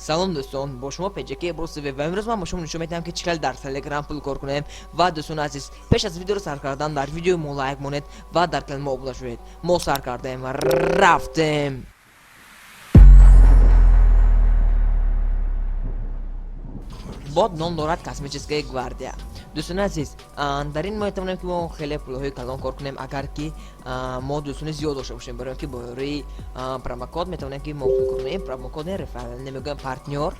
Салом, дӯстон, бо шумо ПЖК Брусв ва имрӯз ман бо шумо нишон медиҳам, ки чӣ хел дар Телеграм пул кор кунем. Ва дӯстони азиз, пеш аз видеоро сар кардан, дар видеои мо лайк монед ва дар канали мо обуна шавед. Мо сар кардаем, рафтем. Бот ном дорад Космическая гвардия. Дӯстони азиз, дар ин мо метавонем, ки мо хеле пулҳои калон кор кунем, агар ки мо дӯстони зиёд дошта бошем, барои он ки бо ёрии промокод метавонем, ки мо пул кор кунем. Промокод не, реферал намегӯям, партнёр.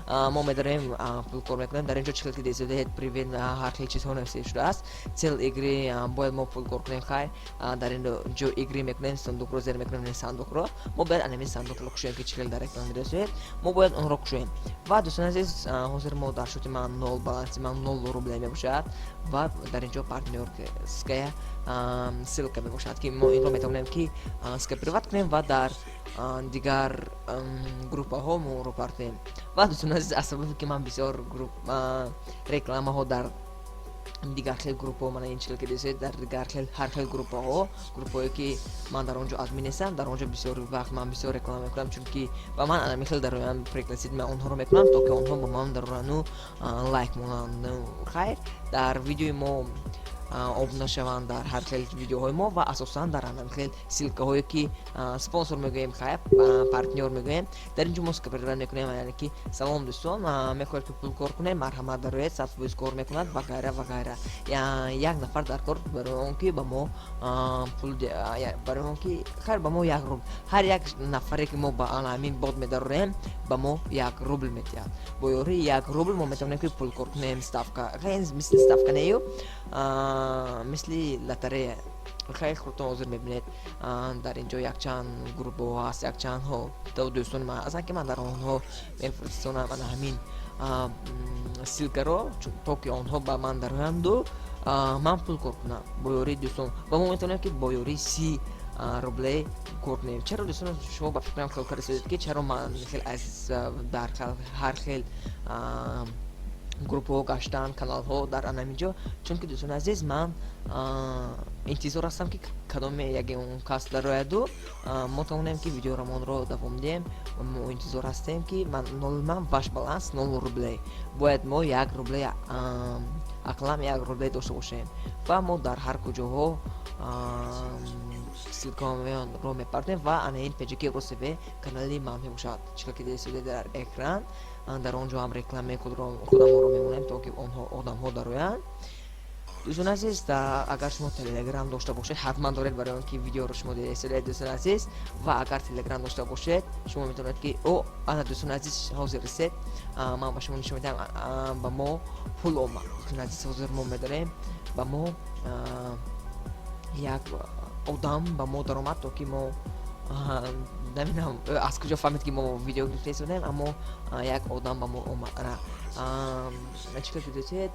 Мо медорем, пул кор мекунем. Дар ин ҷо чӣ хел ки дезодед, привет, ҳар хел чизҳо нависта шудааст. Цель игры: бояд мо пул кор кунем. Хай, дар ин ҷо игры мекунем, сундукро зер мекунем. Сандуқро мо бояд анамин сандуқро кушоем, ки чӣ хел дар экран дидасоед, мо бояд онро кушоем. Ва дӯстони азиз, ҳозир мо дар счёти ман нол, баланси ман 0 рублей мебошад ва дар ин ҷо партнёрская ссылка мебошад, ки мо инро метавонем, ки скопировать кунем ва дар дигар группаҳо мо онро партоем. Ва дӯстони азиз, аз сабабе ки ман бисёр рекламаҳо дар дигар хел группаҳо, мана ин чизе ки дидед, дар дигар хел ҳар хел группаҳо, группаҳое ки ман дар он ҷо админ нестам, дар он ҷо бисёр вақт ман бисёр реклама мекунам, чунки ба ман анами хел дароянд, пригласить ман онҳоро мекунам, то ки онҳо ба ман дарорану лайк монанд, хайр, дар видеои мо обуна шаванд, дар ҳар хел видеоҳои мо ва асосан дар ҳамин хел ссылкаҳое ки спонсор мегӯем, хайр, партнёр мегӯем. Дар ин ҷо мо скопировать мекунем, яъне ки: «Салом, дӯстон, мехоҳед, ки пул кор кунем? Марҳамат, дароед, 100% кор мекунад» ва ғайра, ва ғайра. Як нафар дар кор барои он ки ба мо пул, барои он ки, хайр, ба мо 1 рубл, ҳар як нафаре ки мо ба ҳамин бот медарорем, ба мо 1 рубл медиҳад. Бо ёрии 1 рубл мо метавонем, ки пул кор кунем. Ставка мисли ставка нею, мисли лотерея. Хеле худтон ҳозир мебинед, дар ин ҷо якчанд группаҳо ҳаст, якчандҳо дӯстони ман ҳастанд, ки ман дар онҳо мефирстонам ана ҳамин ссылкаро, то ки онҳо ба ман дароянду ман пул кор кунам бо ёрии дӯстон. Ва мо метавонем, ки бо ёрии 30 рублей кор кунем. Чаро, дӯстон, шумо ба фикрам хел карда, ки чаро ман хел аз дар ҳар хел группаҳо гаштан, каналҳо дар анамин ҷо? Чунки, дӯстони азиз, ман интизор ҳастам, ки кадоме ягон кас дарояду мо тавонем, ки видеорамонро давом диҳем. Мо интизор ҳастем, ки ман нол, ман ваш баланс 0 рублей, бояд мо 1 рублей, ақаллан 1 рублей дошта бошем. Ва мо дар ҳар куҷоҳо ссылкаро мепартем ва ана ин ПЖК РУСВ канали ман мебошад, чӣ ки дидед дар экран. Дар он ҷо ҳам рекламаи худамонро мемонем, то ки онҳо, одамҳо дароянд. Дӯстони азиз, агар шумо Телеграм дошта бошед, ҳатман доред, барои он ки видеоро шумо дидед, дӯстони азиз, ва агар Телеграм дошта бошед, шумо метавонед, ки о, ана, дӯстони азиз, ҳозир ресед, ман ба шумо нишон медиҳам, ба мо пул омад. Дӯстони азиз, ҳозир мо медорем, ба мо як одам ба мо даромад, то ки мо намедонам аз куҷо фаҳмид, ки мо видео гирифта, аммо як одам ба мо омад. Чӣ кор дидед?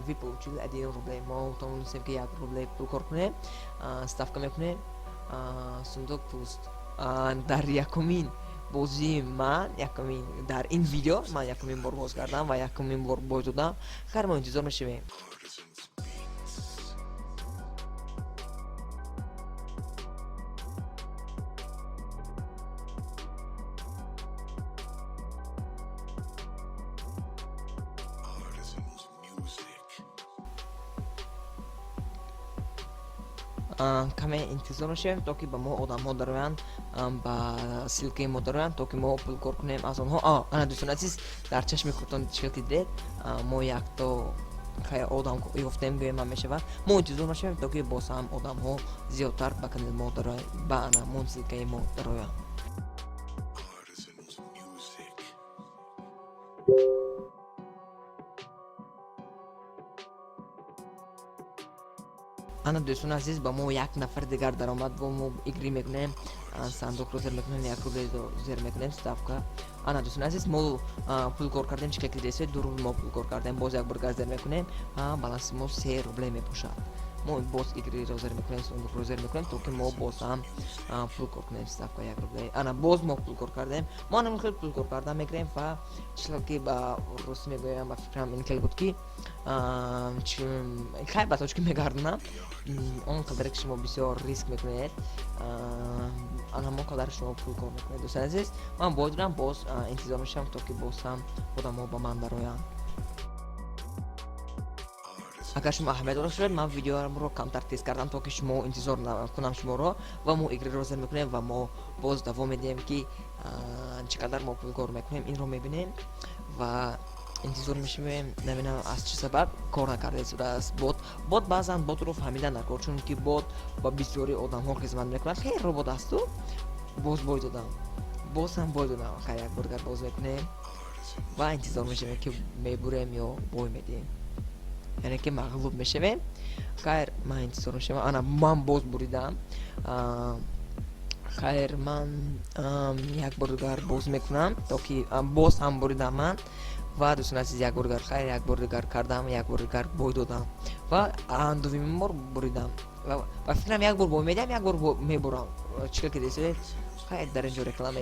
Вы получили 1 рублей. Мо тавонистем, ки 1 рублей пул кор кунем. Ставка мекунем, сундук пуст. Дар якумин бозии ман, якумин дар ин видео ман якумин бор боз кардам ва якумин бор бой додам. Хайр, мо интизор мешавем. Каме интизор мешавем, то ки ба мо одамҳо дароянд, ба ссылкаи мо дароянд, то ки мо пул кор кунем аз онҳо. Ана, дӯстони азиз, дар чашми худтон чӣ дидед, мо якто одам ёфтем, гӯем ҳам мешавад. Мо интизор мешавем, то ки боз ҳам одамҳо зиёдтар ба канали мо дароянд, ба анамон ссылкаи мо дароянд. Artisans Music. Ана, дӯстони азиз, ба мо як нафар дигар даромад ва мо игры мекунем, сандуқро зер мекунем, 1 рублей зер мекунем, ставка. Ана, дӯстони азиз, мо пул кор кардем. Чӣ ки дидед, 2 рубл мо пул кор кардем. Боз як бор газ зер мекунем, баланси мо 3 рублей мебошад. Мо боз игрыро зер мекунем, сундуқро зер мекунем, то ки мо боз ҳам пул кор кунем. Ставка 1 рублей. Ана, боз мо пул кор кардем. Мо ана хел пул кор кардан мекунем. Ва чӣ ки ба русӣ мегӯям, ба фикрам, ин хел буд, ки хайр, ба тоҷикӣ мегардонам: он қадаре ки шумо бисёр риск мекунед. Ҳамон қадар шумо пул кор мекунед, дӯстони азиз. Ман бой дорам, боз интизор мешавам, то ки боз ҳам одамо ба ман дароянд. Агар шумо аҳамият дошта бошед, ман видеоамро камтар тез кардам, то ки шумо интизор кунам шуморо. Ва мо игра ро зер мекунем ва мо боз давом медиҳем, ки чӣ қадар мо пул кор мекунем, инро мебинем ва интизор мешавем. Намедонам, аз чӣ сабаб кор накарда истодааст бот. Бот баъзан ботро фаҳмидан даркор, чунки бот ба бисёри одамҳо хизмат мекунад. Хеле робот асту. Боз бой додам, боз ҳам бой додам. Хайр, як бор дигар боз мекунем ва интизор мешавем, ки мебурем ё бой медиҳем, яъне ки мағлуб мешавем. Хайр, ман интизор мешавам. Ана, ман боз буридам. Хайр, ман як бор дигар боз мекунам, то ки боз ҳам буридам ман. Ва, дӯстони азиз, як бор дигар, хайр, як бор дигар кардам, як бор дигар бой додам ва дуввумин бор буридам. Ва фикрам, як бор бой медиҳам, як бор мебурам. Чӣ хел ки десудед, хайр, дар ин ҷо реклама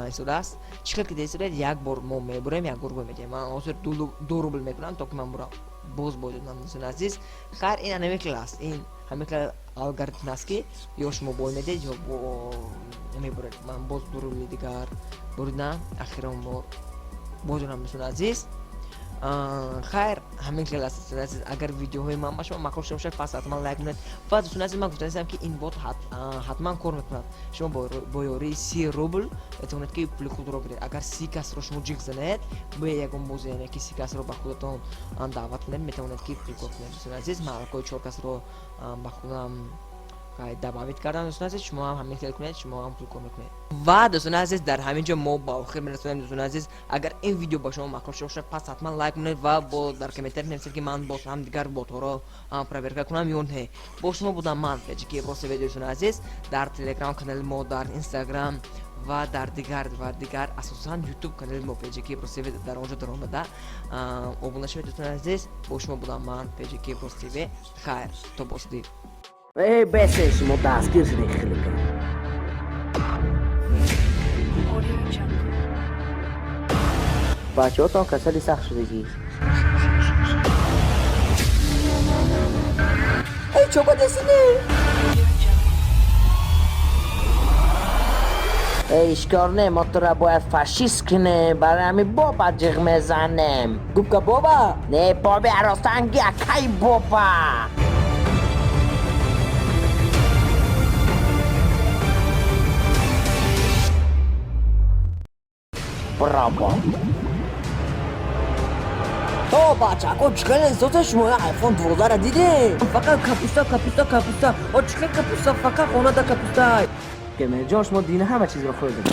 истодааст. Чӣ хел ки десудед, як бор мо мебурем, як бор бой медиҳем. Ман ҳозир 2 рубл мекунам, то ки ман бурам. Боз бой додам, дӯстони азиз. Хайр, ин ҳамин хел аст, ин ҳамин хел алгоритм аст, ки ё шумо бой медиҳед, ё мебуред. Ман боз 2 рубли дигар буридам, ахирон бор бой додам, дӯстони азиз. Хайр, ҳамин хел аст, дӯстони азиз. Агар видеоҳои ман ба шумо маъқул шуда бошад, пас ҳатман лайк кунед. Ва, дӯстони азиз, ман гуфтанистам, ки ин бот ҳатман кор мекунад. Шумо бо ёрии 30 рубл метавонед, ки пули худро гиред. Агар 30 касро шумо ҷиғ занед бо ягон бозе, яъне ки 30 касро ба худатон даъват кунед, метавонед, ки пул кор кунед. Дӯстони азиз, ман аллакай чор касро ба худам добавить кардам. Дӯстони азиз, шумо ҳам ҳамин хел кунед, шумо ҳам пул кор мекунед. Ва, дӯстони азиз, дар ҳамин ҷо мо ба охир мерасонем. Дӯстони азиз, агар ин видео ба шумо маъқул шуда бошад, пас ҳатман лайк кунед ва бо дар комментарий нависед, ки ман боз ҳам дигар ботҳоро проверка кунам ё не. Бо шумо будам ман, Пеҷики Ибросеве. Дӯстони азиз, дар Телеграм канали мо, дар Инстаграм ва дар дигар ва дигар, асосан Ютуб канали мо Пеҷики Ибросеве, дар он ҷо даромада обуна шавед. Дӯстони азиз, бо шумо будам ман, Пеҷики Ибросеве. Хайр, то боздид. Эй, бесе, шумо дастгир шудед, хелика. Audio Jungle. Бачаҳотон касали сахт шудагӣ. Эй, чоба десине. Audio Jungle. Эй, ишкор не, мо тура бояд фашист кунем, барои ҳамин боба ҷиғ мезанем. Губка Боба. Не, боби аростанги, акай боба. Браво. То бачако, чӣ хел эҳсоса? Шумо Айфон 12-ра дидем, фақат капуста, капуста, капуста. О, чӣ хел капуста, фақат хонада капуста. Кемерҷон, шумо дини ҳама чизро хӯрдед.